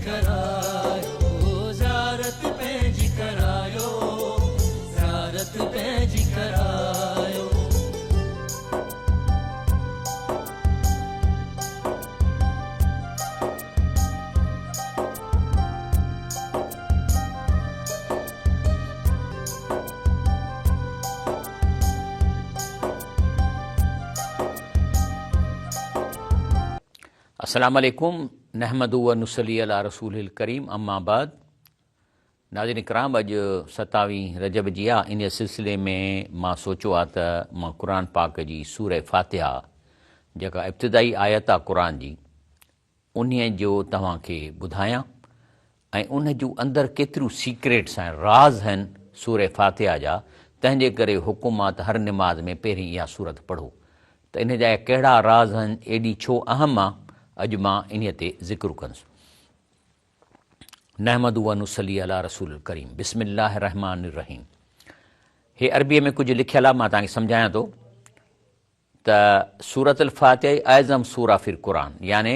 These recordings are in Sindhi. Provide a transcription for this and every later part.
ڪرايو زيارت پنهنجي ڪرايو زيارت پنهنجي ڪرايو. السلام عليڪم نحمده و نصلي علي رسوله الڪريم اما بعد ناظرين ڪرام اڄ ستاويهين رجب جي آ انهي سلسلي ۾ مان سوچيو آ ته مان قرآن پاڪ جي سوره فاتحه جيڪا ابتدائي آيت آ قرآن جي انهيء جو توهان کي ٻڌايان ۽ ان جون اندر ڪيتريون سيڪريٽس آهن، راز آهن سورة فاتحه جا، تنهن جي ڪري حڪم آ ته هر نماز ۾ پهرين اها سورت پڙهو ته ان جا ڪهڙا راز آهن، ايڏي ڇو اهم آ، اڄ مان انهيء تي ذڪر ڪندس. نحمده و نصلي علي رسول الڪريم بسم الله الرحمٰن الرحيم هي عربيء ۾ ڪجهه لکيل آ مان توهان کي سمجهايان ٿو. ته سورة الفاتحه اعظم سورة في القرآن يعني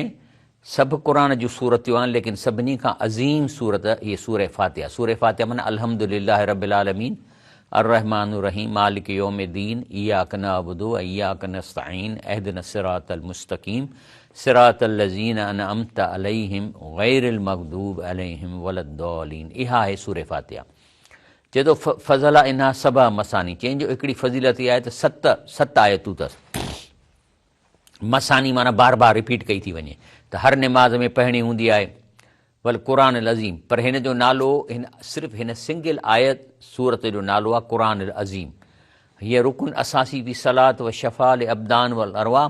سڀ قرآن جون سورتيون آهن ليڪن سڀني کان عظيم سورت هيء سورة فاتحه سورة فاتحه معنيٰ الحمد لله رب العالمين الرحمن الرحيم مالڪ يوم الدين اياڪ نعبد و اياڪ نستعين اهدنا الصراط المستقيم صراط الذين انعمت عليهم غير المغضوب عليهم ولا الضالين اها آهي سورة فاتحه چئي ٿو فضل انها سبع مثاني چئن جو هڪڙي فضيلت اها آهي ته ست ست آيتون اٿس مثاني معنيٰ بار بار رپيٽ ڪئي ٿي وڃي ته هر نماز ۾ پڙهڻي هوندي آهي والقرآن العظيم پر هن جو نالو هن صرف هن سنگل آيت سورت جو نالو آهي قرآن العظيم هيء رڪن اساسي في صلاة و شفا لابدان والارواح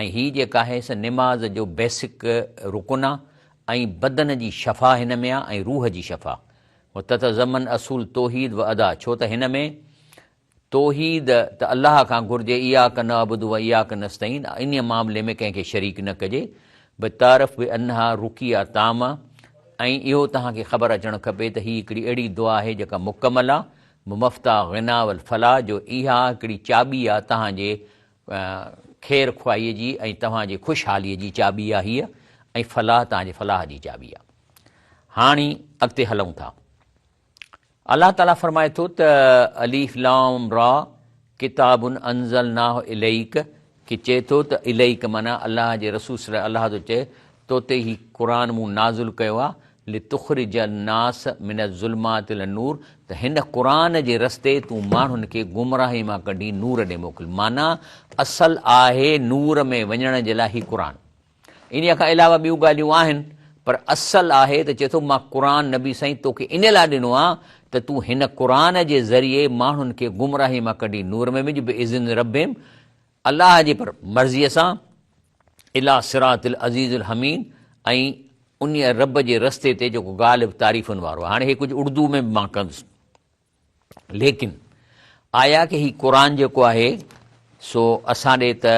۽ هي جيڪا آهي سا نماز جو بيسڪ رڪن آهي ۽ بدن جي شفا هن ۾ آهي ۽ روح جي شفا وتتضمن اصول توحيد و ادا ڇو ته هن ۾ توحيد ته الله کان گهرجي اياڪ نعبد و اياڪ نستعين انهيء معاملي ۾ ڪنهن کي شريڪ نه ڪجي بتعرف بانها رقيه تامه ۽ اهو توهان کي خبر اچڻ کپي ته هي هڪڙي اهڙي دعا آهي جيڪا مڪمل آهي بمفتاح غنا والفلاح جو اها هڪڙي چاٻي آهي توهان جي خير خواهيء جي ۽ توهان جي خوشحاليء جي چاٻي آهي هيء ۽ فلاح توهان جي فلاح جي چاٻي آهي. هاڻي اڳتي هلون ٿا. الله تعاليٰ فرمائي ٿو ته الف لام را ڪتاب انزلناه اليڪ ڪي چئي ٿو ته اليڪ معنيٰ الله جي رسول صلي الله ٿو چئي تو تي هي قرآن مون نازل ڪيو آهي لتخرج الناس من الظلمات الي النور ته هن قرآن جي رستي تون ماڻهن کي گمراهي مان ڪڍي نور ڏي موڪل معنيٰ اصل آهي نور ۾ وڃڻ جي لاء هي قرآن انهيء کان علاوه ٻيون ڳالهيون آهن پر اصل آهي ته چئي ٿو مان قرآن نبي سائين توکي ان لاء ڏنو آهي ته تون هن قرآن جي ذريعي ماڻهن کي گمراهي مان ڪڍي نور ۾ وجهه باذن ربهم الله جي پر مرضيء سان الي صراط العزيز الحميد ۽ انهيء رب جي رستي تي جيڪو غالب تعريفن وارو آهي. هاڻي هي ڪجهه اردو ۾ به مان ڪندس. ليڪن آيا ڪه هي قرآن جيڪو آهي سو اسان ڏي ته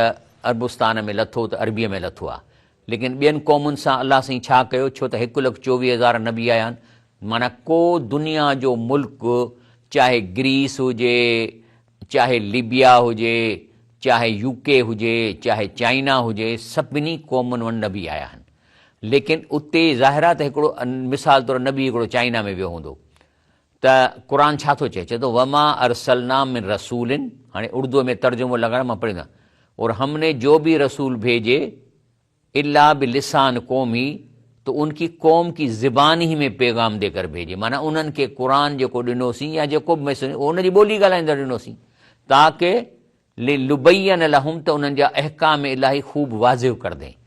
عربستان ۾ لٿو ته عربيء ۾ لٿو آهي ليڪن ٻين قومن سان الله سائين ڇا ڪيو ڇو ته هڪ لک 24,000 نبي آيا آهن معنيٰ ڪو دنيا جو ملڪ چاهي گريس هجي چاهي ليبيا هجي، چاهي يو ڪي هجي، چاهي چائنا هجي، سڀني قومن وٽ نبي آيا آهن. ليڪن اتي ظاهر آهي ته هڪڙو مثال طور نبي هڪڙو چائنا ۾ ويو هوندو ته قرآن ڇا ٿو چئي؟ چئي ٿو وما ارسلنا من رسول هاڻي اردوء ۾ ترجمو لڳائڻ مان پڙهندو اور هم ني جو به رسول ڀيجي الا بلسان قومه تو ان ڪي قوم ڪي زبان هي ۾ پيغام the ڪر ڀيجي معنيٰ انهن کي قرآن جيڪو ڏنوسين يا جيڪو به ميسج ان جي ٻولي ڳالهائيندڙ ڏنوسين تاڪه ليبين لهم ته انهن جا احڪام الاهي خوب واضح ڪر دين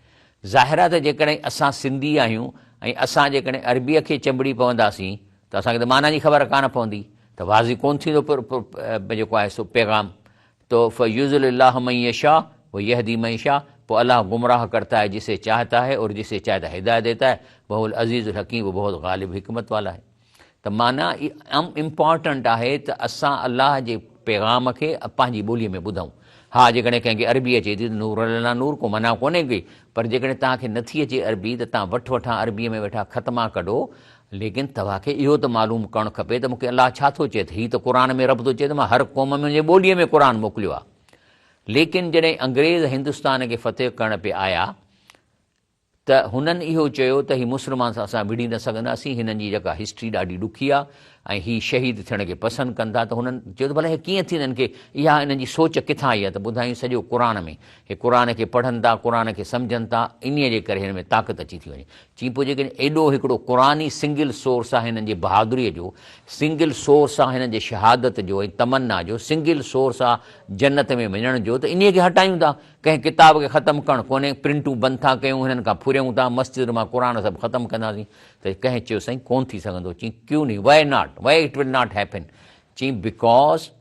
ظاهر آهي ته جيڪڏهن اسان سنڌي آهيون ۽ اسان جيڪڏهن عربيء کي چنبڙي پونداسين ته اسان کي ته معنيٰ جي خبر ڪانه پوندي ته واضح ڪونه ٿيندو جيڪو آهي سو پيغام تو فيضل الله من يشاء ويهدي من يشاء پوء الله گمراهه ڪرتا هي جسي چاهتا هي اور جسي چاهتا هي هدايت ديتا هي وهو العزيز الحڪيم وہ بهت غالب حڪمت والا هي ته معنيٰ ام امپارٽنٽ آهي ته اسان الله جي پيغام کي پنهنجي ٻولي ۾ ٻڌون ها جيڪڏهن ڪنهن کي عربي اچي ٿي ته نور لنا نور ڪو منع ڪونهي ڪئي پر جيڪڏهن توهان کي نٿي اچي عربي ته توهان وٺ وٺان عربي ۾ ويٺا ختما ڪڍو ليڪن توهان کي اهو ته معلوم ڪرڻ کپي ته مون کي الله ڇا ٿو چئي ته هي ته قرآن ۾ رب ٿو چئي ته مان هر قوم ۾ ان جي ٻوليء ۾ قرآن موڪليو آهي. ليڪن جڏهن انگريز هندستان کي فتح ڪرڻ پئي آيا ته هنن اهو چيو ته هي مسلمان سان اسان وڙهي نه سگهنداسين، هنن جي جيڪا هسٽري ڏاڍي ڏکي آ ۽ هي شهيد ٿيڻ کي پسند ڪن ٿا ته هنن چيو ته ڀلا هي ڪيئن ٿيندن کي اها انهن جي سوچ ڪٿان آئي آ ته ٻڌايون سڄو قرآن ۾ هي قرآن کي پڙهن ٿا قرآن کي سمجهن ٿا انهي جي ڪري هن ۾ طاقت اچي ٿي وڃي. چين پوء جيڪڏهن ايڏو هڪڙو قرآن ئي سنگل سورس آ هنن جي بهادري جو، سنگل سورس آ هنن جي شهادت جو ۽ تمنا جو، سنگل سورس آ جنت ۾ وڃڻ جو ته انهي کي هٽايون ٿا. ڪنهن ڪتاب کي ختم ڪرڻ ڪونهي، پرنٽون بند ٿا ڪيون، هنن کان ڦريون ٿا، مسجد مان قرآن سڀ ختم ڪنداسين ته ڪنهن چيو سائين ڪونه ٿي سگهندو، چين ڪيون نهين، why not, why it will not happen, چين because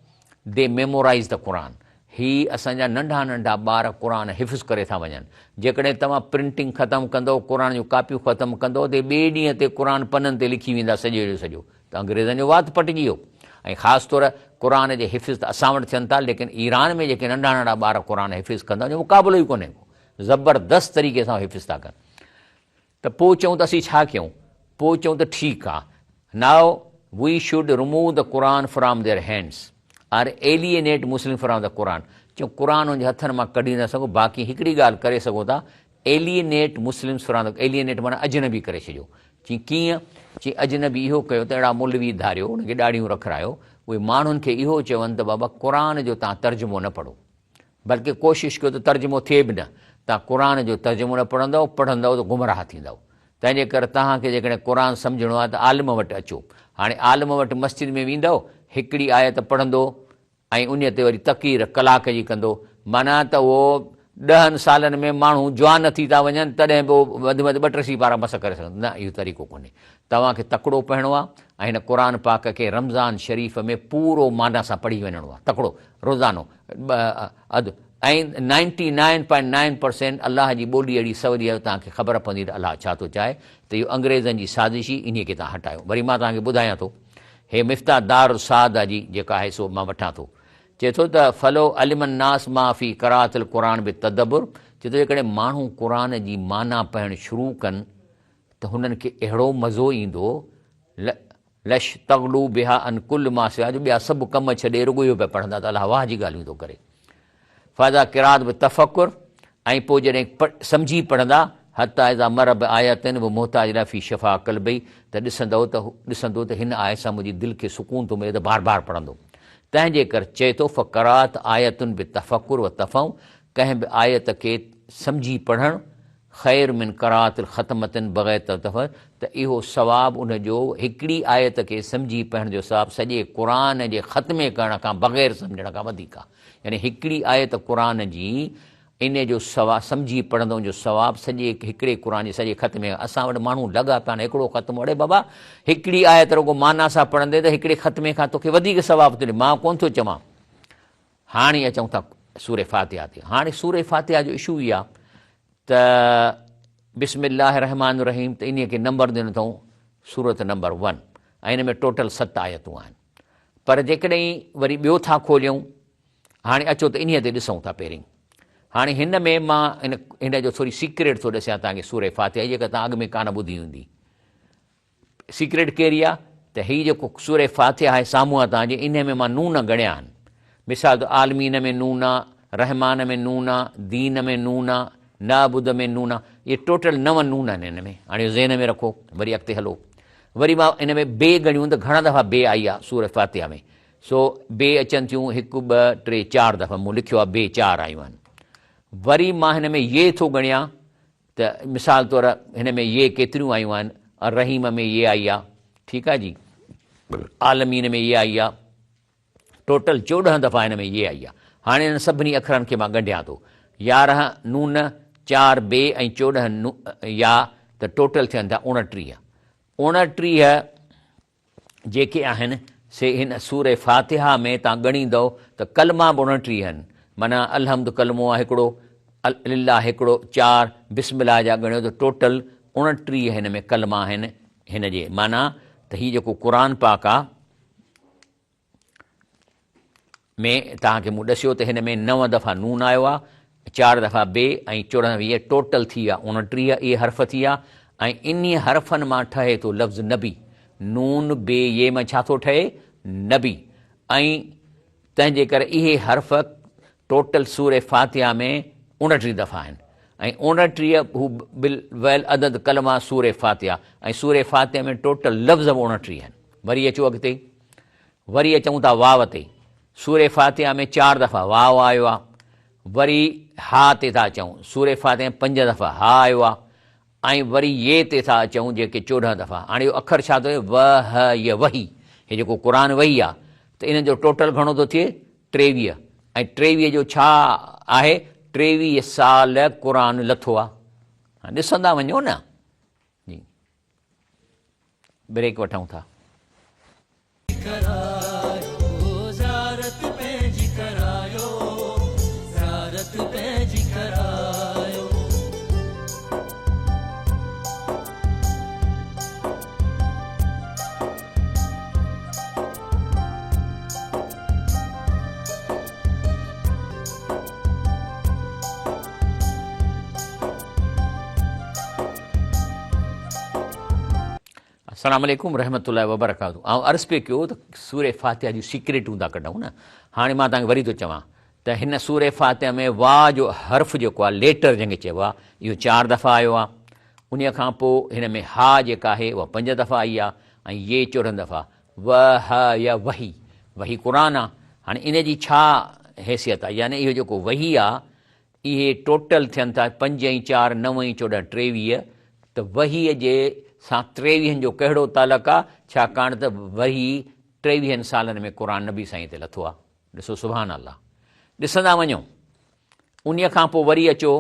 the memorise the Quran, هي اسان جا ننڍا ننڍا ٻار قرآن حفظ ڪري ٿا وڃن، جيڪڏهن توهان پرنٽنگ ختم ڪندؤ، قرآن جون ڪاپيون ختم ڪندؤ ته ٻئي ڏينهن تي قرآن پنن تي لکي ويندا سڄي جو سڄو. ته انگريزن جو وات پٽجي ويو ۽ خاص طور قرآن جي حفظ ته اسان وٽ ٿين ٿا ليڪن ايران ۾ جيڪي ننڍا ننڍا ٻار قرآن حفظ ڪن ٿا ان جو مقابلو ئي ڪونهي ڪو زبردست طريقي سان حفظ ٿا ڪن ته پوء چئون ته اسين ڇا ڪيون پوء چئون ته ٺيڪ آ now we should remove the Quran from their hands or alienate Muslim from the Quran چئون قرآن ان جي هٿن مان ڪڍي نه سگهو باقي هڪڙي ڳالهه ڪري سگهو ٿا Alienate Muslims from the Alienate معنيٰ اجنبي ڪري ڇڏيو. چي ڪيئن؟ چي اجنبي اهو ڪيو ته اهڙا مولوي ڌاريو، انهن کي ڏاڙهيون رکرايو، اهي ماڻهن کي اهو چون ته بابا قرآن جو توهان ترجمو نه پڙهو، بلڪه ڪوشش ڪيو ته ترجمو ٿئي به نه، توهان قرآن جو ترجمو نه پڙهندؤ، پڙهندؤ ته گمراهه ٿيندؤ. تنهن جي ڪري توهان کي جيڪڏهن قرآن سمجهڻو آهي ته عالم وٽ اچو. هاڻي عالم وٽ مسجد ۾ ويندؤ، هڪڙي آيت پڙهندو، ۽ انهيء تي وري تقرير ڪلاڪ جي ڪندو، معنيٰ ته اهو ڏهن سالن ۾ ماڻهو جوان ٿي ٿا وڃن، تڏهن به اهو وڌ ۾ وڌ ٻه ٽي سيپارا مس ڪري سگهندو. نه، اهو طريقو ڪونهي. توهان کي تڪڙو پڙهڻو آهي ۽ هن قرآن پاڪ کي رمضان شريف ۾ پورو معنيٰ سان پڙهي وڃڻو آهي، تڪڙو، روزانو ٻه اڌ ۽ ninety nine point nine percent الله جي ٻولي اهڙي سولي آهي جو توهان کي خبر پوندي ته الله ڇا ٿو چاهي ته اهو انگريزن جي سازش هئي، انهيء کي توهان هٽايو. وري مان توهان کي ٻڌايان ٿو. هي مفتاح دار السعاده جي جيڪا آهي سو مان وٺان ٿو. چئي ٿو ته فلو علم الناس ما في قراءة القرآن بالتدبر چئي ٿو جيڪڏهن ماڻهو قرآن جي معنيٰ پڙهڻ شروع ڪن ته هنن کي اهڙو مزو ايندو لشتغلوا بها عن ڪل ما سواها جو ٻيا سڀ ڪم ڇڏي رڳو اهو پيا پڙهندا ته الله واهه جي ڳالهيون ٿو ڪري. فاذا قراءة بالتفڪر ۽ پوء جڏهن سمجهي پڙهندا، حتيٰ اذا مر بآية و محتاج اليها في شفاء قلبه ته ڏسندؤ ته ڏسندو ته هن آيت سان منهنجي دل کي سڪون ٿو ملي ته بار بار پڙهندو. تنهن جي ڪر چئي ٿو فقراءة آية بالتفڪر والتفهم ڪنهن به آيت کي سمجهي پڙهڻ خير من قراءة الختمة بغير تفڪر ته اهو ثواب ان جو هڪڙي آيت کي سمجهي پڙهڻ جو ثواب سڄي قرآن جي ختمي ڪرڻ کان بغير سمجهڻ کان وڌيڪ آهي. يعني هڪڙي آيت قرآن جي ان جو ثواب سمجهي پڙهندو ان جو ثواب سڄي هڪڙي قرآن جي سڄي ختمي کان اسان وٽ ماڻهو لڳا پيا آهن هڪڙو ختمو اڙي بابا هڪڙي آيت رڳو معنيٰ سان پڙهندي ته هڪڙي ختمي کان توکي وڌيڪ ثواب ٿو ملي مان ڪونه ٿو چوان هاڻي اچون ٿا سورة فاتحه تي هاڻي سورة فاتحه جو اشو اها ته بسم الله الرحمٰن الرحيم ته انهي کي نمبر ڏنو اٿئون سورت نمبر ون ۽ ان ۾ ٽوٽل ست آيتون آهن پر جيڪڏهن وري ٻيو ٿا کوليون هاڻي اچو ته انهيء تي ڏسون ٿا پهرين هاڻي هن ۾ مان ان هن جو ٿوري سيڪريٽ ٿو ڏسيان توهان کي سورة فاتحه جيڪا توهان اڳ ۾ ڪانه ٻڌي هوندي سيڪريٽ ڪهڙي آهي ته هي جيڪو سورة فاتحه آهي سامهون آهي توهان جي انهيء ۾ مان نون ڳڻيا آهن مثال طور عالمين ۾ نون آ رحمان ۾ نون آ دين ۾ نون آ نعبد ۾ نون آ اهي ٽوٽل نو نون آهن هن ۾ هاڻي اهو ذهن ۾ رکو وري اڳتي هلو وري مان ان ۾ بي ڳڻيون ته گهڻا دفعا بي آئي آ سورة فاتحه ۾ سو بي اچن ٿيون هڪ ٻه ٽي چار دفعا مون لکيو آ بي چار آيون آهن وري مان هن ۾ يي ٿو ڳڻيان ته مثال طور هن ۾ يي ڪيتريون آيون آهن الرحيم ۾ يي آئي آ ٺيڪ آ جي عالمين ۾ يي آئي آ ٽوٽل 14 دفعا هن ۾ يي آئي آ هاڻي انهن سڀني اکرن کي مان ڳنڍيان ٿو 11 نون 4 بي ۽ 14 يا ته ٽوٽل ٿين ٿا 29 29 جيڪي آهن سي هن سورة فاتحه ۾ تان ڳڻيندؤ ته ڪلما به 29 آهن معنيٰ الحمد ڪلمو آهي هڪڙو لله هڪڙو چار بسم الله جا ڳڻيو ته ٽوٽل 29 هن ۾ ڪلما آهن هن جي معنيٰ ته هي جيڪو قرآن پاڪ آ ۾ توهان کي مون ڏسيو ته هن ۾ نو دفعا نون آيو آهي، چار دفعا بي ۽ 14 ويهه ٽوٽل ٿي ويا 29 اهي حرف ٿي ويا ۽ انهي حرفن مان ٺهي ٿو لفظ نبي. نون بي يي مان ڇا ٿو ٺهي؟ نبي ۽ تنهن جي ڪري اهي حرف ٽوٽل سورة فاتحه ۾ 29 دفعا آهن. ۽ 29 هو بل ويل عدد ڪلمه سورة فاتحه ۽ سورة فاتحه ۾ ٽوٽل لفظ به 29 آهن. وري اچو اڳتي وري اچون ٿا واو تي. سورة فاتحه ۾ چار دفعا واو آيو آهي. وري ها تي ٿا اچون. سورة فاتحه ۾ پنج دفعا ها آيو آهي. ۽ وري ي تي ٿا اچون جيڪي 14 دفعا. هاڻي اهو اکر ڇا ٿو ٿئي؟ و ه ي وحي. هي جيڪو قرآن وحي آهي ته ان جو ٽوٽل گهڻو ٿو ٿئي؟ 23. ۽ 23 جو ڇا آهي؟ 23 سال قرآن لٿو آهي. ڏسندا وڃو نه. جي بريڪ وٺون ٿا. ڪرايو زيارت پنهنجي ڪرايو زيارت پنهنجي ڪرايو. السلام عليڪم رحمة الله وبرڪاته آئون عرض پئي ڪيو ته سوره فاتحه جون سيڪريٽون ٿا ڪڍون نه هاڻي مان توهان کي وري ٿو چوان ته هن سوره فاتحه ۾ وا جو حرف جيڪو آهي ليٽر جنهن کي چئبو آهي اهو چار دفعا آيو آهي انهي کان پوء هن ۾ ها جيڪا آهي اها پنج دفعا آئي آهي ۽ يي 14 دفعا و ه ي وحي وحي قرآن آهي هاڻي ان جي ڇا حيثيت آهي يعني اهو جيڪو وحي آهي اهي ٽوٽل ٿين ٿا پنج ۽ چار نو ۽ 14 23 ته وحيء جي سان ٽيويهن جو ڪهڙو تعلق آ ڇاڪاڻ ته وحي ٽيويهن سالن ۾ قرآن نبي سائين تي لٿو آ ڏسو سبحان الله ڏسندا وڃو انهيء کان پوء وري اچو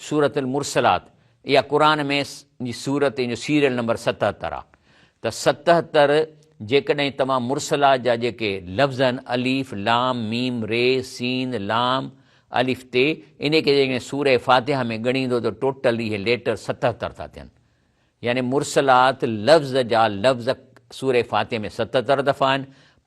سورة المرسلات اها قرآن ۾ جي سورت ان جو سيريل نمبر 77 آ ته 77 جيڪڏهن توهان مرسلات جا جيڪي لفظ آهن الف لام ميم ري سين لام الف تي انهي کي جيڪڏهن سوره فاتحه ۾ ڳڻيندو ته ٽوٽل اهي ليٽر 77 ٿا ٿين. يعني مرسلات لفظ جا لفظ سوره فاتحه ۾ 77 دفعا آهن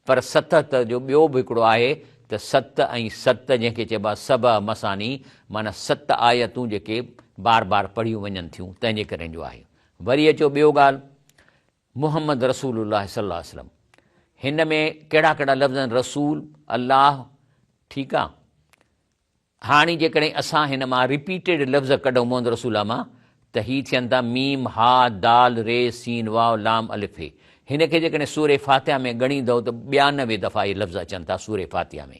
پر 77 جو ٻيو به هڪڙو آهي ته ست ۽ ست جنهن کي چئبو آهي سبع مثاني معنيٰ ست آيتون جيڪي بار بار پڙهيون وڃن ٿيون تنهن جي ڪري جو آهي. وري اچو ٻيو ڳالهه محمد رسول الله صلي الله عليه وسلم هن ۾ ڪهڙا ڪهڙا لفظ آهن رسول الله ٺيڪ آ هاڻي جيڪڏهن اسان هن مان رپيٽيڊ لفظ ڪڍون محمد رسول الله مان ته هي ٿين ٿا ميم ها دال ري سين واو لام الف هي هن کي جيڪڏهن سوره فاتحه ۾ ڳڻيندؤ ته 92 دفعا اهي لفظ اچن ٿا سوره فاتحه ۾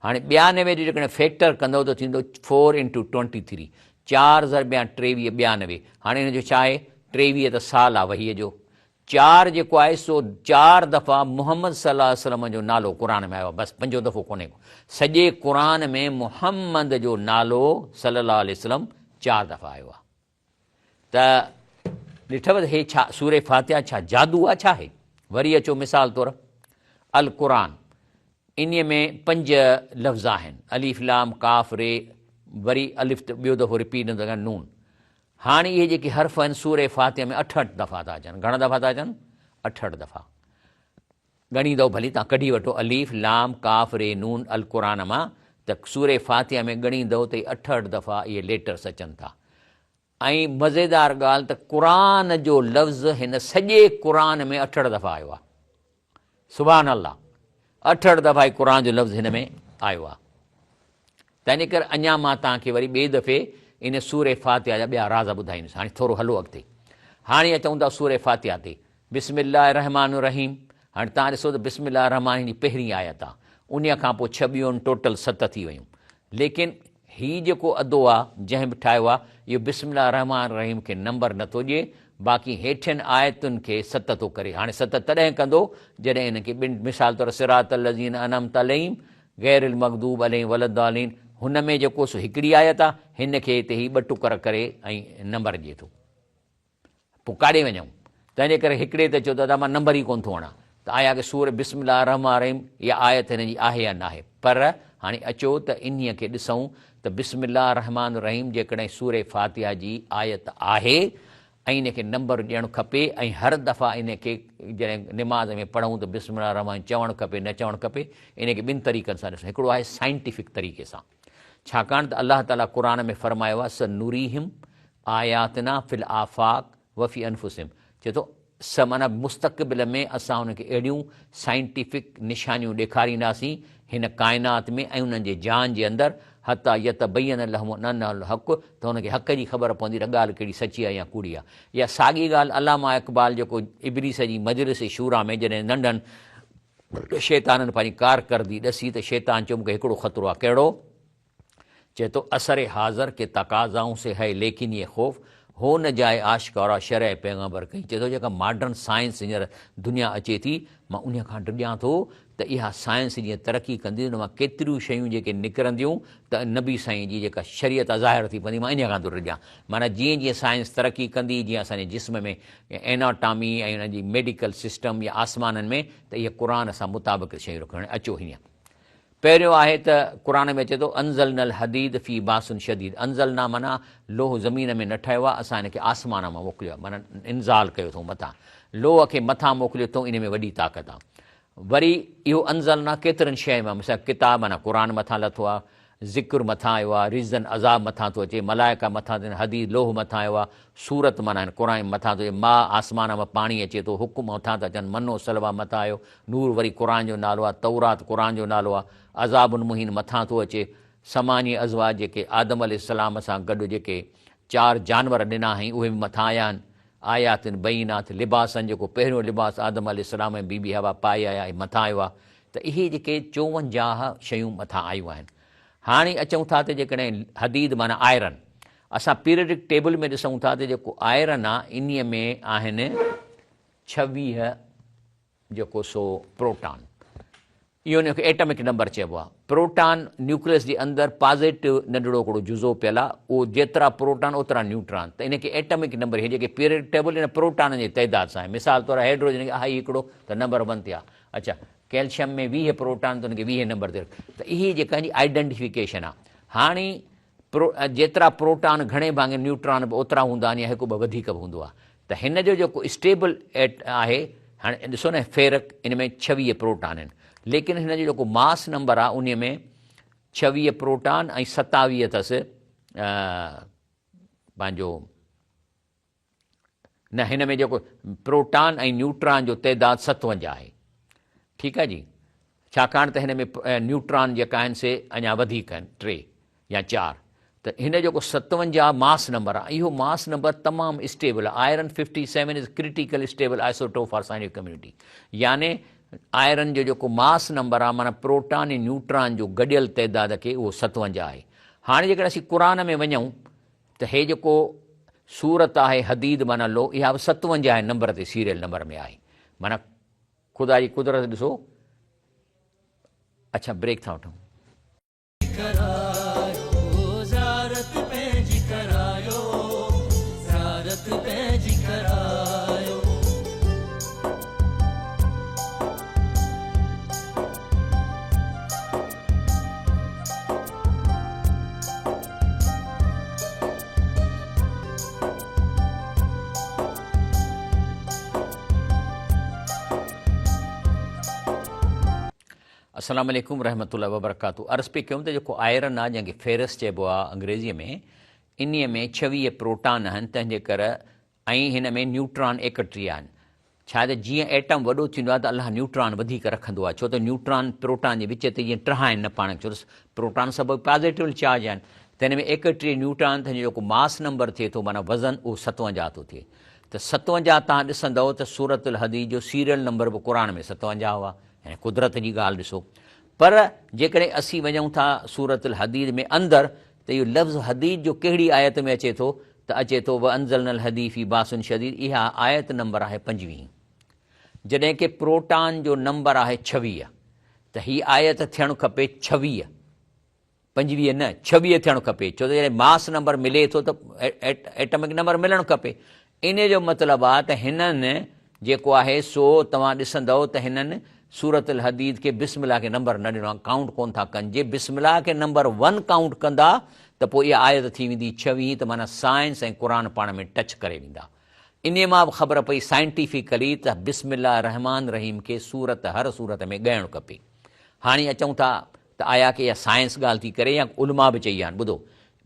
هاڻي 92 جو جيڪڏهن فيڪٽر ڪندؤ ته ٿيندو فور انٽو ٽوئنٽي ٿري چار ضربيان 23 92 هاڻي هن جو ڇا آهي 23 ته سال آ وحي جو چار جيڪو آهي سو چار دفعا محمد صلي الله عليه وسلم جو نالو قرآن ۾ آيو آهي بس پنجون دفعو ڪونهي ڪو سڄي قرآن ۾ محمد جو نالو صلي الله عليه وسلم چار دفعا آيو آهي ته ڏٺو ته هي ڇا سوره فاتحه ڇا جادو آهي ڇا آهي وري اچو مثال طور القرآن انهي ۾ پنج لفظ آهن الف لام ڪاف ري وري الف ٻيو دفعو رپيٽ نه نون هاڻي اهي جيڪي حرف آهن سوره فاتحه ۾ 68 دفعا ٿا اچن. گهڻا دفعا ٿا اچن؟ 68 دفعا. ڳڻيندؤ ڀلي توهان ڪڍي وٺو الف لام ڪاف ري نون القرآن مان ته سوره فاتحه ۾ ڳڻيندؤ ته 68 دفعا اهي ليٽرس اچن ٿا. ۽ مزيدار ڳالهه ته قرآن جو لفظ هن سڄي قرآن ۾ 68 دفعا آيو آهي. سبحان الله 68 دفعا هي قرآن جو لفظ هن ۾ آيو آهي. تنهن ڪري اڃا مان توهان کي وري ٻئي دفعي ان سوره فاتحه جا ٻيا راز ٻڌائيندس. هاڻي ٿورو هلو اڳتي. هاڻي اچون ٿا سوره فاتحه تي. بسم الله الرحمٰن الرحيم. هاڻي توهان ڏسو ته بسم الله الرحمٰن هن جي پهرين آيت آ. انهيء کان پوء ڇهه ٻيون ٽوٽل ست ٿي ويون. ليڪن هي جيڪو ادو آ جنهن به ٺاهيو آ اهو بسم الله الرحمٰن الرحيم کي نمبر نٿو ڏئي باقي هيٺين آيتن کي ست ٿو ڪري. هاڻي ست تڏهن ڪندو جڏهن انهن کي ٻن مثال طور صراط الذين انعمت عليهم غير المغضوب عليهم ولا الضالين هن ۾ جيڪو سو هڪڙي آيت آ هن کي هتي هي ٻه ٽڪر ڪري ۽ نمبر ڏئي ٿو. پوء ڪاڏي وڃون؟ تنهنجي ڪري هڪڙي ته چيو ته ادا مان نمبر ئي ڪونه ٿو هڻان ته آيا ڪي سورة بسم الله الرحمٰن الرحيم اها آيت هن جي آهي يا ناهي پر هاڻي اچو ته انهيء کي ڏسون ته بسم الله الرحمٰن الرحيم جيڪڏهن سورة فاتحه جي آيت آهي ۽ ان کي نمبر ڏيڻ کپي ۽ هر دفعا ان کي جڏهن نماز ۾ پڙهون ته بسم الله الرحمٰن چوڻ کپي نه چوڻ کپي ان کي ٻن طريقن سان ڏسون هڪڙو آهي سائنٽيفڪ طريقي سان ڇاڪاڻ ته الله تعاليٰ قرآن ۾ فرمايو آهي سنريهم آياتنا في الآفاق وفي انفسهم چئي ٿو س معنيٰ مستقبل ۾ اسان انهن کي اهڙيون سائنٽيفڪ نشانيون ڏيکارينداسين هن ڪائنات ۾ ۽ انهن جي جان جي اندر حتيٰ يتبين لهم انه الحق ته هن کي حق جي خبر پوندي ته ڳالهه ڪهڙي سچي آهي يا ڪوڙي آهي. اها ساڳي ڳالهه علامه اقبال جيڪو ابليس جي مجلس شوريٰ ۾ جڏهن ننڍن شيطانن پنهنجي ڪارڪردگي ڏسي ته شيطان چيو مون کي هڪڙو خطرو آهي ڪهڙو؟ چئي ٿو عصر حاضر ڪي تقاضائون سي هي ليڪن يي خوف هو نه جائي آشڪارا شرع پيغمبر ڪهين چئي ٿو جيڪا ماڊرن سائنس هينئر دنيا اچي ٿي مان انهي کان ڊڄان ٿو ته اها سائنس جيئن ترقي ڪندي ان مان ڪيتريون شيون جيڪي نڪرنديون ته نبي سائين جي جيڪا شريعت آ ظاهر ٿي پوندي مان انهي کان ٿو ڊڄان معنيٰ جيئن جيئن سائنس ترقي ڪندي جيئن اسان جي جسم ۾ ايناٽامي ۽ ان جي ميڊيڪل سسٽم يا آسمانن ۾ ته اهي قرآن سان مطابقت شيون رکڻ اچو هينئر پهريون آهي ته قرآن ۾ اچي ٿو انزلنا الحديد في باس شديد انزلنا معنيٰ لوهه زمين ۾ نه ٺهيو آهي اسان هن کي آسمان مان موڪليو آهي معنيٰ انزال ڪيو اٿئون مٿان لوهه کي مٿان موڪليو اٿئون ان ۾ وڏي طاقت آهي وري اهو انزلنا ڪيترن شين مان مثال ڪتاب معنيٰ قرآن مٿان لٿو آهي ذڪر مٿان آيو آهي رجزن عذاب مٿان ٿو اچي ملائڪه مٿان ٿين حديد لوهه مٿان آيو آهي سورت معنيٰ هن قرآن مٿان ٿو اچي ماء آسمان مان پاڻي اچي ٿو حڪم مٿان ٿا اچن منو سلويٰ مٿان آيو نور وري قرآن جو نالو آهي، تورات قرآن جو نالو آهي، عذاب مهين مٿان ٿو اچي، ثمانيه ازواج جيڪي آدم عليه السلام سان گڏ جيڪي چار جانور ڏنا هئائين اهي به مٿان آيا آهن، آيات بينات لباسن جيڪو پهريون لباس آدم عليه السلام ۽ بي بي حوا پائي آيا اهي مٿان آيو آهي ته اهي جيڪي 54 شيون مٿان آيون آهن. هاڻي اچون ٿا ته جيڪڏهن حديد معنيٰ آئرن اسان پيريڊڪ ٽيبل ۾ ڏسون ٿا ته جيڪو آئرن آهي انهي ۾ آهن 26 جيڪو سو پروٽان اهو ان کي ايٽمڪ نمبر چئبو آهي. پروٽان نيوڪليس جي اندر پازيٽو ننڍڙو هڪڙو جزو پيل آهي اهو جيترا پروٽان اوترا نيوٽران ته ان کي ايٽمڪ نمبر هي جيڪي پيريڊڪ ٽيبل ان پروٽانن جي تعداد سان آهي مثال طور هيڊروجن کي آهي هڪڙو ته نمبر ون تي آهي اڇا ڪيلشيم ۾ 20 پروٽان ته ان کي 20 نمبر تي ته اهي جيڪا جي آئيڊنٽيفڪيشن آهي هاڻي جيترا پروٽان گهڻي ڀاڱي نيوٽران به اوترا هوندا آهن يا هڪ ٻه وڌيڪ به هوندو آهي ته هن جو جيڪو اسٽيبل ايٽ آهي هاڻي ڏسو نه فيرڪ ان ۾ 26 پروٽان آهن ليڪن هن جو جيڪو ماس نمبر آهي ان ۾ 26 پروٽان ۽ 27 اٿس پنهنجو نه هن ۾ جيڪو پروٽان ۽ نيوٽران جو تعداد 57 آهي ٺيڪ آهي جي ڇاڪاڻ ته هن ۾ نيوٽران جيڪا آهن سي اڃا وڌيڪ آهن 3 يا 4 ته هن جيڪو 57 ماس نمبر آهي اهو ماس نمبر تمام اسٽيبل آهي iron 57 is critical stable isotope for scientific community يعني آئرن جو جيڪو ماس نمبر آهي معنيٰ پروٽان ۽ نيوٽران جو گڏيل تعداد کي اهو 57 آهي هاڻي جيڪڏهن اسين قرآن ۾ وڃون ته هي جيڪو سورت آهي حديد معنيٰ لوهه اها به 57 نمبر تي سيريل نمبر ۾ آهي معنيٰ خدا جي قدرت ڏسو اڇا بريڪ ٿا وٺون. ڪرايو زيارت پنهنجي ڪرايو زيارت پنهنجي ڪرايو. السلام عليڪم رحمة الله وبرڪاته عرض پئي ڪيم ته جيڪو آئرن آهي جنهن کي فيرس چئبو آهي انگريزيء ۾ انهيء ۾ 26 پروٽان آهن تنهن جي ڪري ۽ هن ۾ نيوٽران 31 آهن. ڇا ته جيئن ايٽم وڏو ٿيندو آهي ته الله نيوٽران وڌيڪ رکندو آهي ڇو ته نيوٽران پروٽان جي وچ تي جيئن ٽه آهن نه پاڻ ڇو ته پروٽان سڀ پازيٽو چارج آهن ته هن ۾ 31 نيوٽران ته هن جو جيڪو ماس نمبر ٿئي ٿو معنيٰ وزن اهو 57 ٿو ٿئي ته 57 تان ڏسندؤ ته سورة الحديد جو سيريل نمبر به قرآن ۾ 57 هئا يعني قدرت جي ڳالهه ڏسو پر جيڪڏهن اسين وڃون ٿا سورة الحديد ۾ اندر ته اهو لفظ حديد جو ڪهڙي آيت ۾ اچي ٿو ته اچي ٿو وانزلنا الحديد في باس شديد اها آيت نمبر آهي 25 جڏهن ڪي پروٽان جو نمبر آهي 26 ته هي آيت ٿيڻ کپي 26 25 نه 26 ٿيڻ کپي ڇو ته جڏهن ماس نمبر ملي ٿو ته ايٽمڪ نمبر ملڻ کپي ان جو مطلب آهي ته هنن جيڪو آهي سو توهان ڏسندؤ ته هنن سورة الحديد کي بسم الله کي نمبر نه ڏنو آهي ڪائونٽ ڪونه ٿا ڪن جي بسم الله کي نمبر ون ڪائونٽ ڪندا ته پوء اها آيت ٿي ويندي ڇويهين ته معنيٰ سائنس ۽ قرآن پاڻ ۾ ٽچ ڪري ويندا انهي مان به خبر پئي سائنٽيفڪلي ته بسم الله الرحمٰن الرحيم کي سورت هر سورت ۾ ڳائڻ کپي هاڻي اچون ٿا ته آيا ڪي اها سائنس ڳالهه ٿي ڪري يا علماء به چئي ويا آهن ٻڌو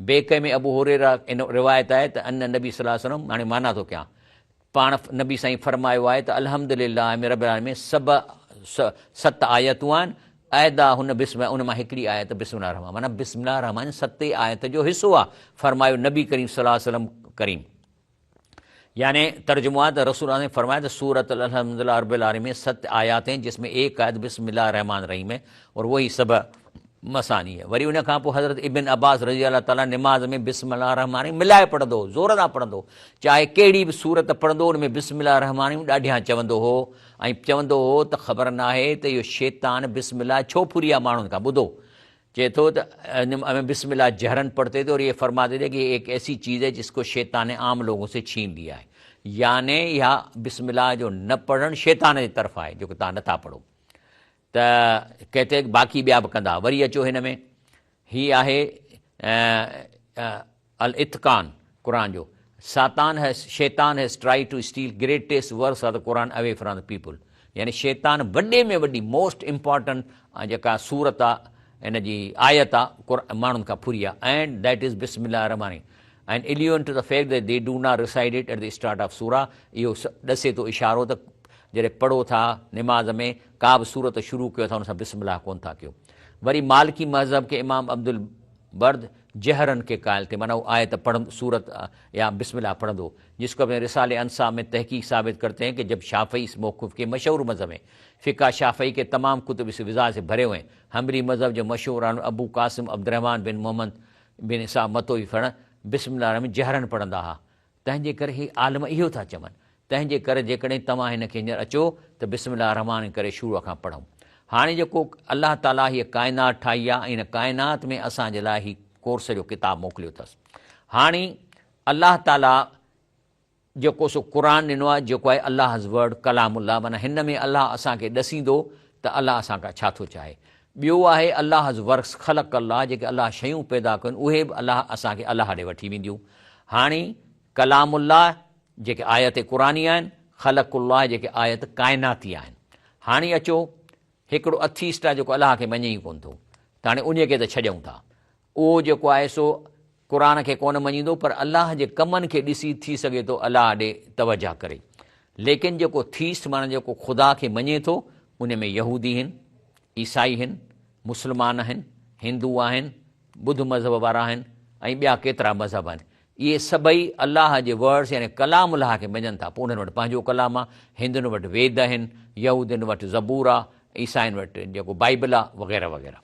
بيڪ ۾ ابو هريره ان روايت آهي ته ان نبي صلي الله عليه وسلم هاڻي معنيٰ ٿو ڪيان پاڻ نبي سائين فرمايو آهي ته الحمد لله ۾ رب العالمين سڀ ست آيتون آهن احداهن بسم ان مان هڪڙي آيت بسم الله الرحمٰن معنيٰ بسم الله الرحمٰن ستين آيت جو حصو آهي فرمايو نبي ڪريم صلي الله عليه وسلم ڪريم يعني ترجمو آهي ته رسول الله نے فرمایا ته سورة الحمد لله رب العالمين ست آيات ہیں جس میں ایک آیت بسم الله الرحمن الرحیم ہے اور وہی سبع مثاني ہے. وري ان کان پوء حضرت ابن عباس رضي الله تعالٰي نماز ۾ بسم الله الرحمن الرحيم ملائي پڙهندو هو، زور سان پڙهندو هو، چاهي ڪهڙي به سورت پڙهندو هو ان ۾ بسم الله الرحمن الرحيم ڏاڍيان چوندو هو ۽ چوندو هو ته خبر ناهي ته اهو شيطان بسم الله ڇو ڦري آهي ماڻهن کان. ٻڌو چئي ٿو ته بسم الله جهرن پڙهتي ٿي اور يي فرماتي ٿي ڪي ايڪ ايسي چيز هي جس ڪو شيطان ني عام لوگون سي ڇين ليا هي يعني اها بسم الله جو نه پڙهڻ شيطان جي طرف آهي جيڪو توهان نٿا پڙهو. ته ڪهتي باقي ٻيا به ڪندا. وري اچو هن ۾ هي آهي الاتقان قرآن جو ساتان هيز شيطان has tried to steal greatest verse of the Quran away from the people يعني شيطان وڏي ۾ وڏي موسٽ امپارٽنٽ جيڪا سورت آ ان جي آيت آ ماڻهن کان ڦري آ اينڊ that از بسم الله الرحمن الرحيم and allude to the fact that they do not recite it at the start of surah اهو ڏسي ٿو اشارو ته جڏهن پڙهو ٿا نماز ۾ ڪا به سورت شروع ڪيو ٿا ان سان بسم الله ڪونه ٿا ڪيو. وري مالڪي مذهب کي امام عبدالبرد جهرن کي قائل ٿي معنيٰ هو آيت پڙهندو سورت يا بسم الله پڙهندو جس کو اپني رسالي انصاف ۾ تحقيق ثابت ڪرتي هين ڪه جب شافعي اس موقف کي مشهور مذهب هين فقه شافعي کي تمام ڪتب اس وضاحت سي ڀري هوئي هين حنبلي مذهب جو مشهور عالم ابو قاسم عبدالرحمان بن محمد بن اسحاق متوي فرڻ بسم الله الرحمن جهرن پڙهندا ها تنهن جي ڪري هي عالم اهو ٿا چون، تنهن جي ڪري جيڪڏهن توهان هن کي هينئر اچو ته بسم الله الرحمٰن ڪري شروع کان پڙهون. هاڻي جيڪو الله تعاليٰ هيء ڪائنات ٺاهي آهي ۽ هن ڪائنات ۾ اسان جي لاء هي ڪورس جو ڪتاب موڪليو اٿس. هاڻي الله تعاليٰ جيڪو سو قرآن ڏنو آهي جيڪو آهي الله's Word ڪلام الله معنيٰ هن ۾ الله اسان کي ڏسيندو ته الله اسان کان ڇا ٿو چاهي. ٻيو آهي الله's Works خلق الله جيڪي الله شيون پيدا ڪيون اهي به الله اسان کي الله ڏي وٺي وينديون. هاڻي ڪلام الله جيڪي آيت قرآني آهن، خلق الله جيڪي آيت ڪائناتي آهن. هاڻي اچو هڪڙو اٿيسٽ آهي جيڪو الله کي مڃي ئي ڪونه ٿو ته هاڻي انهي کي ته ڇڏيون ٿا. اهو جيڪو آهي سو قرآن کي ڪونه مڃيندو پر الله جي ڪمن کي ڏسي ٿي سگهي ٿو الله ڏي توجه ڪري. ليڪن جيڪو ٿيسٽ معنيٰ جيڪو خدا کي مڃي ٿو ان ۾ يهودي هن، عيسائي هن، مسلمان آهن، هندو آهن، ٻڌ مذهب وارا آهن ۽ ٻيا ڪيترا مذهب آهن. اهي سڀئي الله جي ورڊس يعني ڪلام الله کي مڃن ٿا. پوء انهن وٽ پنهنجو ڪلام آهي، هندن وٽ ويد آهن، يهودين وٽ زبور آهي، عيسائين وٽ جيڪو بائيبل آهي وغيره وغيره.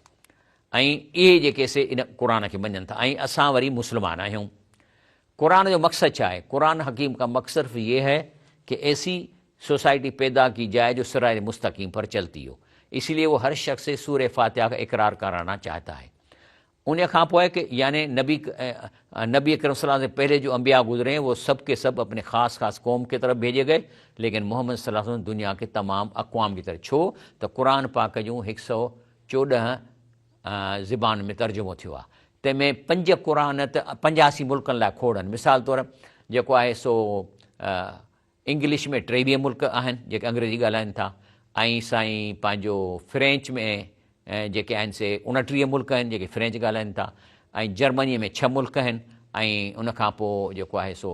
۽ اهي جيڪي سي ان قرآن کي مڃن ٿا ۽ اسان وري مسلمان آهيون. قرآن جو مقصد ڇا آهي؟ قرآن حڪيم کا مقصد صرف يه هي ڪه ايسي سوسائٽي پيدا ڪي جائي جو صراط مستقيم پر چلتي هو اسي ليي وو هر شخص سي سوره فاتحه کا اقرار ڪرانا چاهتا هي. ان کان پوء ڪه يعني نبي نبي اڪرم صلي الله عليه وسلم پهلي جو انبياء گذري هين وو سب ڪي سب اپني خاص خاص قوم ڪي طرف ڀيجي گئي ليڪن محمد صلي الله عليه وسلم دنيا ڪي تمام اقوام ڪي طرف ڇو ته قرآن پاڪ جون هڪ سئو 14 زبان ۾ ترجمو ٿيو آهي تنهن ۾ پنج قرآن ته 85 ملڪن لاء کوڙ آهن مثال طور جيڪو آهي سو انگلش ۾ 23 ملڪ آهن جيڪي انگريزي ڳالهائن ٿا ۽ سائين پنهنجو فرينچ ۾ جيڪي آهن سي 29 ملڪ آهن جيڪي فرينچ ڳالهائن ٿا ۽ جرمني ۾ 6 ملڪ آهن ۽ ان کان پوء جيڪو آهي سو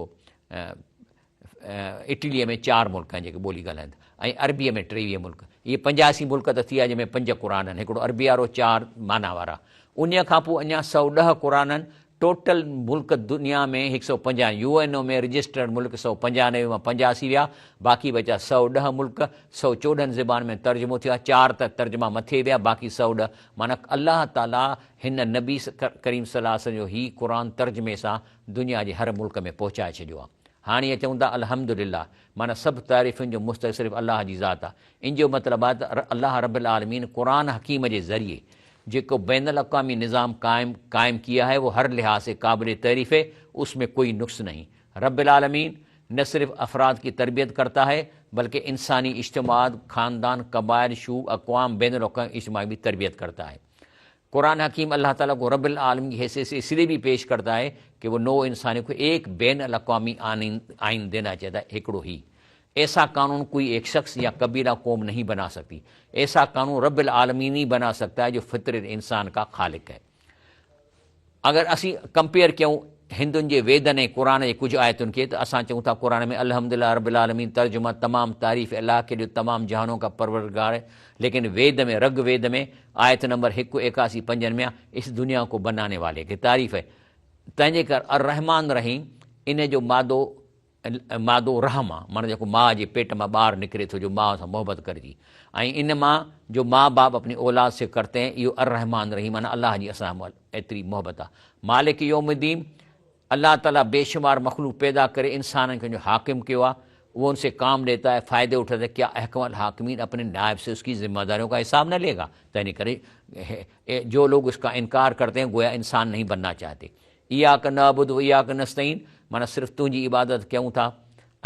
اٽليء ۾ چار ملڪ آهن جيڪي ٻولي ڳالهائين ٿا ۽ عربيء ۾ 23 ملڪ. اهي 85 ملڪ ته ٿي ويا جنهن ۾ پنج قرآن آهن، هڪڙو عربيء وارو، چار معنيٰ وارا. انهيء کان پوء اڃا 110 قرآن آهن. ٽوٽل ملڪ دنيا ۾ هڪ سؤ پنجاهه يو اين او ۾ رجسٽرڊ ملڪ 195 مان 85 ويا، باقي بچا 110 ملڪ، 114 زبان ۾ ترجمو ٿيو آهي، چار ته ترجما مٿي ويا، باقي 110 معنيٰ الله تعاليٰ هن نبي ڪريم صلي الله عليه وسلم جو هي قرآن ترجمي سان دنيا جي هر ملڪ ۾ پهچائي ڇڏيو آهي. هاڻي اهي چون ٿا الحمدلله معنيٰ سڀ تعريفن جو مستحق صرف الله جي ذات آهي. ان جو مطلب آهي ته الله رب العالمين قرآن حڪيم جي ذريعي جيڪو بين الاقوامي نظام قائم قائم ڪيا هي وہ هر لحاظ سي قابل تعريف هي اس ۾ ڪوئي نقص نهين. رب العالمين نه صرف افراد ڪي تربيت ڪرتا هي بلڪه انساني اجتماعات، خاندان، قبائل، شعوب، اقوام، بين الاقوامي اجتماع ڪي تربيت ڪرتا هي. قرآن حڪيم الله تعاليٰ کو رب العالمين ڪي حيثيت سي اس ليي ڀي پيش ڪرتا هي ڪي وو نوع انساني کو ايڪ بين الاقوامي آئين دينا چاهتا هي هڪڙو هي ايسا قانون ڪوئي ايڪ شخص يا قبيله قوم نهين بنا سڪتي ايسا قانون رب العالمين هي بنا سڪتا هي جو فطرت انسان ڪا خالق هي. اگر اسين ڪمپيئر ڪيون هندن جي ويدن ۽ قرآن جي ڪجهه آيتن کي ته اسان چئون ٿا قرآن ۾ الحمد لله رب العالمين ترجمه تمام تعريف الله کي جو تمام جهانون کا پروردگار هي ليڪن ويد ۾ رگ ويد ۾ آيت نمبر هڪ ايڪاسي پنجن ۾ اس دنيا کو بناني والي کي تعريف هي تنهن جي ڪر الرحمان الرحيم ان جو مادو مادو رحم آ معنيٰ جيڪو ماء جي پيٽ مان ٻار نڪري ٿو جو ماء سان محبت ڪرجي ۽ ان مان جو ماء باپ اپني اولاد سي ڪرتي هين اهو الرحمان الرحيم معنيٰ الله جي اسان سان ايتري محبت آ مالڪ يوم الدين الله تعاليٰ بيشمار مخلوق پيدا ڪري انسانن کي ان جو حاڪم ڪيو آ وہ ان سے کام لیتا ہے فائدے اٹھاتا ہے کیا احکم الحاکمین اپنے نائب سے اس کی ذمہ داریوں کا حساب نہ لے گا تنهن ڪري جو لوگ اس کا انکار کرتے ہیں گویا انسان نہیں بننا چاہتے اياڪ نعبد و اياڪ نستعين معنيٰ صرف تنهنجي عبادت ڪيون ٿا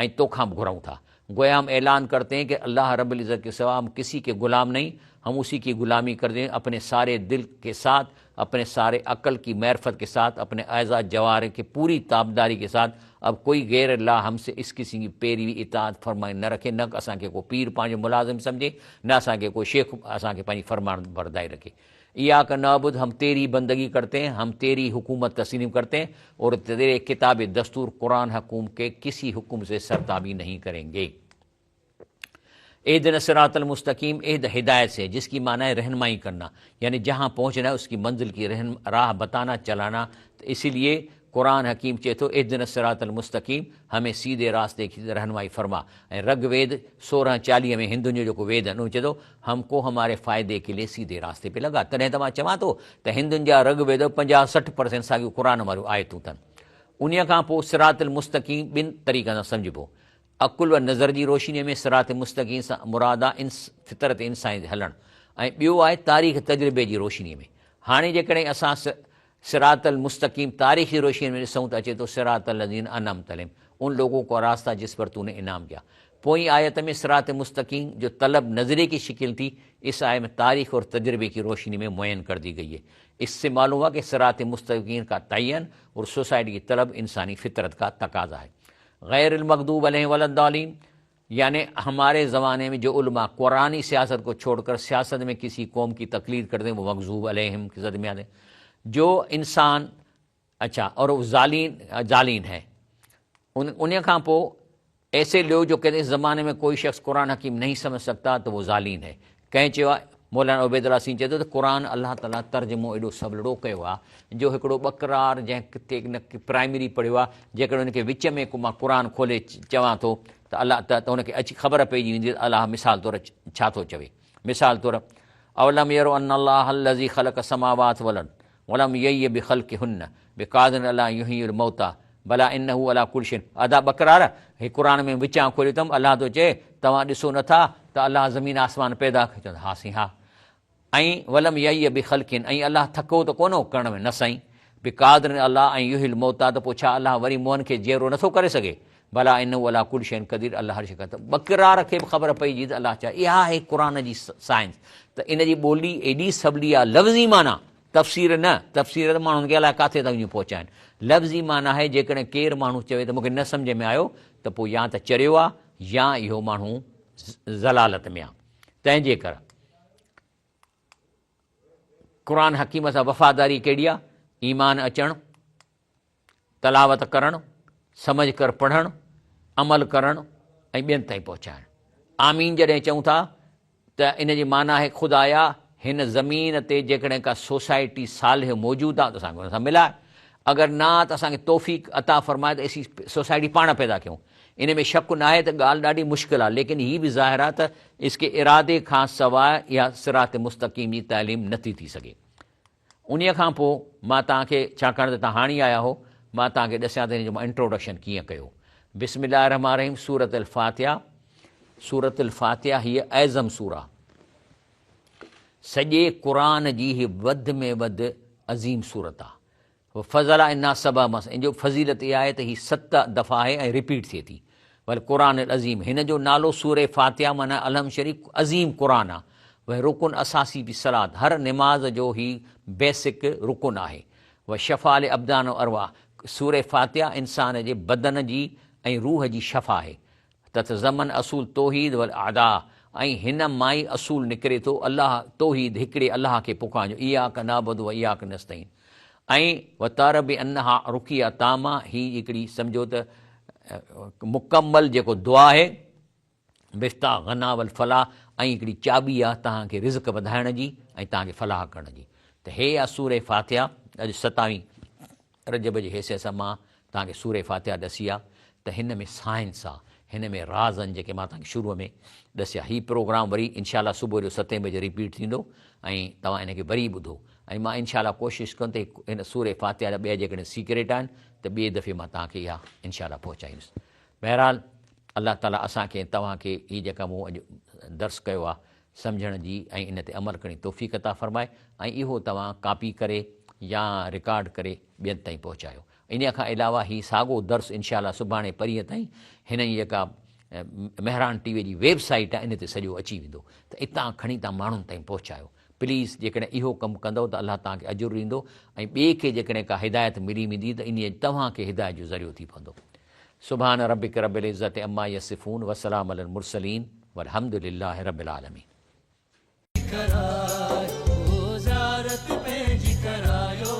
۽ توکان به گهرون ٿا. گويا هم اعلان ڪرتي هين ڪه الله رب العزت ڪي سوا هم ڪسي ڪي غلام نهين هم اسي ڪي غلامي ڪرتي هين اپني ساري دل ڪي ساٿ اپني ساري عقل ڪي معرفت ڪي ساٿ اپني اعضاء جوارح ڪي پوري تابعداري ڪي ساٿ اب ڪوئي غير الله هم سي اس قسم ڪي پيروي اطاعت فرمائي نه رکي نه اسان کي ڪو پير پنهنجو ملازم سمجهي نه اسان کي ڪو شيخ اسان کي پنهنجي فرمانبرداري رکي. اياڪ نعبد هم تيري بندگي ڪرتي هين هم تيري حڪومت تسليم ڪرتي هين اور تيري ڪتاب دستور قرآن حڪوم ڪي ڪسي حڪم سي سرتابي نهين ڪرين گي. اهدنا الصراط المستقيم اهد هدايت سي جس ڪي معنيٰ هي رهنمائي ڪرنا يعني جهان پهنچنا هي اس ڪي منزل ڪي راهه بتانا چلانا تو اسي ليي قرآن حڪيم چئي ٿو اهدنا الصراط المستقيم همين سيڌي راستي ڪي رهنمائي فرما ۽ رگ ويد 16 40 ۾ هندن جو جيڪو ويد آهن اهو چئي ٿو هم ڪو هماري فائدي ڪي ليي سيڌي راستي پي لگا تڏهن ته مان چوان ٿو ته هندن جا رگ ويد 50 60 پرسينٽ ساڳيون قرآن واريون آيتون اٿن انهي کان پوء صراط المستقيم ٻن طريقن سان سمجهبو عقل و نظر جي روشني ۾ صراط مستقيم سان مراد آهي فطرت انساني تي هلڻ ۽ ٻيو آهي تاريخ تجربي جي روشني ۾ هاڻي جيڪڏهن اسان صراط المستقيم تاريخ جي روشني ۾ ڏسون ته اچي ٿو صراط الذين انعمت عليهم ان لوگون ڪا راستہ جس پر تو ني انعام ڪيا پوئين آيت ۾ صراط مستقيم جو طلب نظريي ڪي شڪل ٿي اس آيت ۾ تاريخ اور تجربي ڪي روشني ۾ معين ڪر the گئي هي اس سي معلوم هوا ڪي صراط مستقيم ڪا تعين اور سوسائٽي ڪي طلب انساني فطرت ڪا تقاضا هي غير المغضوب عليهم ولا الضالين يعني هماري زماني ۾ جو علماء قرآني سياست کو ڇوڙ ڪر سياست ۾ ڪسي قوم ڪي تقليد ڪرتي هين وہ مغضوب عليهم ڪي زد ۾ آتي هين جو انسان اڇا اور وہ ضالين ضالين هين ان انهي کان پوء ايسي لوگ جو ڪهتي اس زماني ۾ ڪوئي شخص قرآن حڪيم نهين سمجھ سڪتا تو وہ ضالين هي ڪنهن چيو آهي؟ مولانا عبيدالله سين چئي ٿو ته قرآن الله تعاليٰ ترجمو ايڏو سولڙو ڪيو آهي جو هڪڙو ٻڪرار جنهن ڪٿي نه پرائمري پڙهيو آهي جيڪڏهن ان کي وچ ۾ ڪو مان قرآن کولي چوان ٿو ته الله ته ان کي اچي خبر پئجي ويندي ته الله مثال طور ڇا ٿو چوي مثال طور اولم يروا ان الله الذي خلق السماوات والارض ولم يعي بخلقهن بقادر علي ان يحيي الموتيٰ بليٰ انه علي ڪل شيء ادا ٻڪرار هي قرآن ۾ وچان کوليو اٿم الله ٿو چئي توهان ڏسو نه ٿا ته الله زمين آسمان پيدا ڪيا چون ها سائين ها ۽ ولم يعي بخلقهن ۽ الله ٿڪو ته ڪونه هو ڪرڻ ۾ نه سائين بقادر علي ان يحيي الموتيٰ ته پوء ڇا الله وري مئن کي جيئرو نه ٿو ڪري سگهي بليٰ انه علي ڪل شيء قدير الله هر شيء ته ٻڪرار کي به خبر پئجي ته الله ڇا اها آهي قرآن جي سائنس ته ان جي ٻولي ايڏي سولي آهي لفظي معنيٰ تفسير نه، تفسير ته ماڻهن کي الائي ڪاٿي ٿا وڃي پهچائن. لفظي معنيٰ آهي جيڪڏهن ڪير ماڻهو چوي ته مون کي نه سمجهه ۾ آيو ته پوء يا ته چريو آ يا اهو ماڻهو ضلالت ۾ آ. تنهن جي ڪر قرآن حڪيم سان وفاداري ڪهڙي آ؟ ايمان اچڻ، تلاوت ڪرڻ، سمجهه ڪر پڙهڻ، عمل ڪرڻ ۽ ٻين تائين پهچائڻ. آمين جڏهن چئون ٿا ته ان جي معنيٰ آهي خدايا هن زمين تي جيڪڏهن ڪا سوسائٽي صالح موجود آهي ته اسان کي ان سان ملاء، اگر نه آهي ته اسان کي توفيق عطا فرماء ته اسين سوسائٽي پاڻ پيدا ڪيون. ان ۾ شڪ ناهي ته ڳالهه ڏاڍي مشڪل آهي ليڪن هي به ظاهر آهي ته اس ڪي ارادي کان سواء اها صراط مستقيم جي تعليم نٿي ٿي سگهي. انهيء کان پوء مان توهان کي، ڇاڪاڻ ته توهان هاڻي آيا هو، مان توهان کي ڏسيان ته هن جو مان انٽروڊڪشن ڪيئن ڪيو. بسم الله الرحمٰن الرحيم سورة الفاتحه، سورة الفاتحه هيء اعظم سورة آهي. سڄي قرآن جي هيء وڌ ۾ وڌ عظيم سورت آهي. فضل انها سبع مث ان جو فضيلت اها آهي ته هي ست دفعا آهي ۽ رپيٽ ٿئي ٿي. والقرآن العظيم هن جو نالو سورة فاتحه معنيٰ الحمد شريف عظيم قرآن آهي. وهي رڪن اساسي في الصلاة هر نماز جو هي بيسڪ رڪن آهي. وشفاء لابدان وارواح سورة فاتحه انسان جي بدن جي ۽ روح جي شفا آهي. تتضمن اصول توحيد والاعداء ۽ هن مان ئي اصول نڪري ٿو الله توحيد هڪڙي الله کي پڪارڻ جو اياڪ نعبد و اياڪ نستعين. ۽ وتار بانها رقيه تامه هي هڪڙي سمجهو ته مڪمل جيڪو دعا آهي مفتاح غنا والفلاح ۽ هڪڙي چاٻي آهي توهان کي رزق وڌائڻ جي ۽ توهان کي فلاح ڪرڻ جي ته هي آهي سوره فاتحه اڄ ستاوين رجب جي حيثيت سان مان توهان کي سوره فاتحه ڏسي آ ته هن ۾ سائنس آ هن ۾ راز آهن جيڪي مان توهان کي شروع ۾ ڏسيا هي پروگرام وري انشاء الله صبح جو ستين بجي رپيٽ ٿيندو ۽ توهان ان کي وري ٻڌو ۽ مان انشاء الله ڪوشش ڪندس ته هن سوره فاتحه جا ٻيا جيڪڏهن سيڪريٽ آهن ته ٻئي دفعي مان توهان کي اها انشاء الله پهچائيندس بهرحال الله تعالي اسان کي ۽ توهان کي هي جيڪا مون اڄ درس ڪيو آ سمجهڻ جي ۽ ان تي عمل ڪرڻ جي توفيق عطا فرمائي ۽ اهو توهان ڪاپي ڪري يا رڪارڊ ڪري ٻين تائين پهچايو. انهيء کان علاوه هي ساڳو درس انشاء الله سڀاڻي پرينء تائين هن جي جيڪا مهراڻ ٽي وي جي ويب سائيٽ آهي ان تي سڄو اچي ويندو ته اتان کڻي توهان ماڻهن تائين پهچايو. پليز جيڪڏهن اهو ڪم ڪندؤ ته الله توهان کي اجر ڏيندو ۽ ٻئي کي جيڪڏهن ڪا هدايت ملي ويندي ته انهيء توهان کي هدايت جو ذريعو ٿي پوندو. سبحان ربک رب العزة عما يصفون وسلام علي المرسلين والحمد لله رب العالمين. ڪرايو زيارت پنهنجي ڪرايو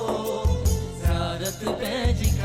زيارت پنهنجي.